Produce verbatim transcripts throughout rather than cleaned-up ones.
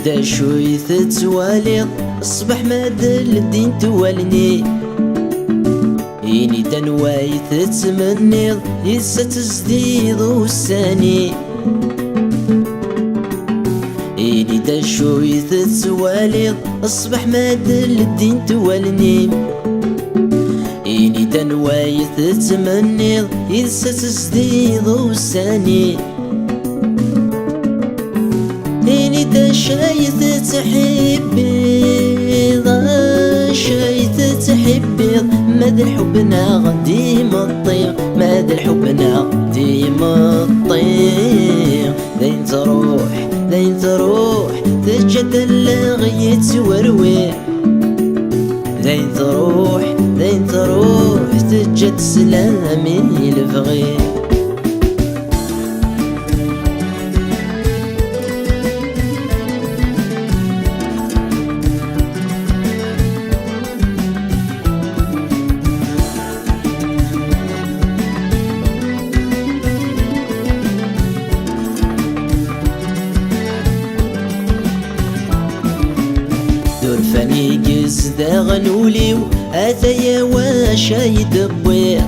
D acu i tettwaliḍ ṣṣbeḥ ma d-leddint wallen-im? Ini-d anwa i tettmenniḍ, yid-s ad tezdiḍ ussan-im. Ini-d acu i tettwaliḍ ṣṣbeḥ ma d-leddint wallen-im? Ini-d anwa i tettmenniḍ, yid-s ad tezdiḍ ussan-im. Ini-d acu ay tettḥibbiḍ, acu ay tettḥibbiḍ, ma d lḥubb neɣ d imeṭṭi, ma d lḥubb neɣ d imeṭṭi. Dayen truḥ, dayen truḥ, teǧǧa-d allaɣ yettwerwir. Dayen truḥ, dayen truḥ, teǧǧa-d sslam i lebɣi. D urfan i yezdaɣen ul-iw, ataya wacu ay d-wwiɣ.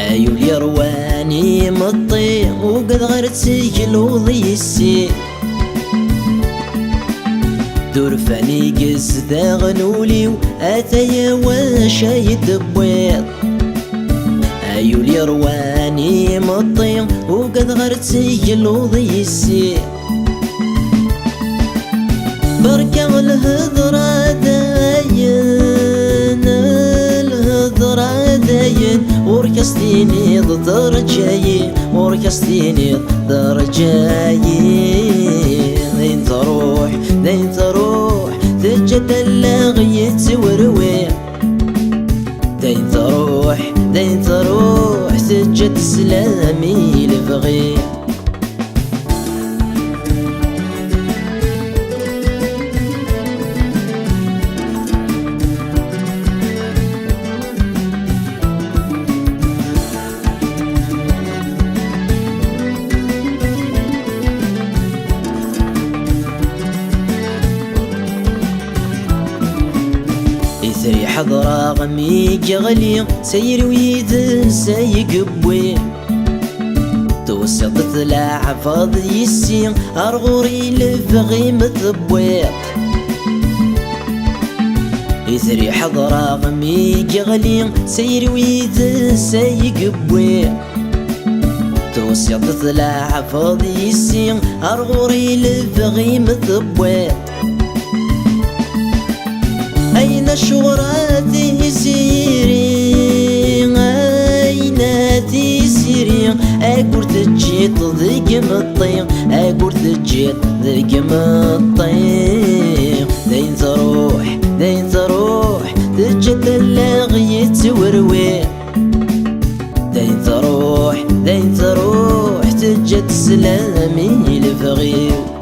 Ay ul yerwan imeṭṭi, ugadeɣ ar tegluḍ yis-i. D urfan i yezdaɣen ul-iw, ataya wacu ay d-tewwiḍ. Ay ul yerwan imeṭṭi, ugadeɣ ar tegluḍ yis-i. Berka lhedra dayen, lhedra dayen, ɣur-k as-tiniḍ terǧa-yi, ɣur-k as-tiniḍ terǧa-yi. Dayen truḥ, dayen truḥ, teǧǧa-d allaɣ yettwerwir. Dayen truḥ, dayen truḥ, teǧǧa-d sslam i lebɣi. Itri ḥeḍreɣ mi yeɣli, s ayri-w yid-s ay yewwi. Tusiḍ tleɛbeḍ yis-i, ar ɣur-i lebɣi-m tewwiḍ. Itri ḥeḍreɣ mi yeɣli, s ayri-w yid-s ay yewwi. Tusiḍ tleɛbeḍ yis-i, ar ɣur-i lebɣi-m tewwiḍ. Ayen acuɣer a tiziri, ayen a tiziri, agur teǧǧiḍ deg imeṭṭi, agur teǧǧiḍ deg imeṭṭi. Dayen truḥ, dayen truḥ, teǧǧa-d allaɣ yettwerwir. Dayen truḥ, dayen truḥ, teǧǧa-d sslam i lebɣi-w.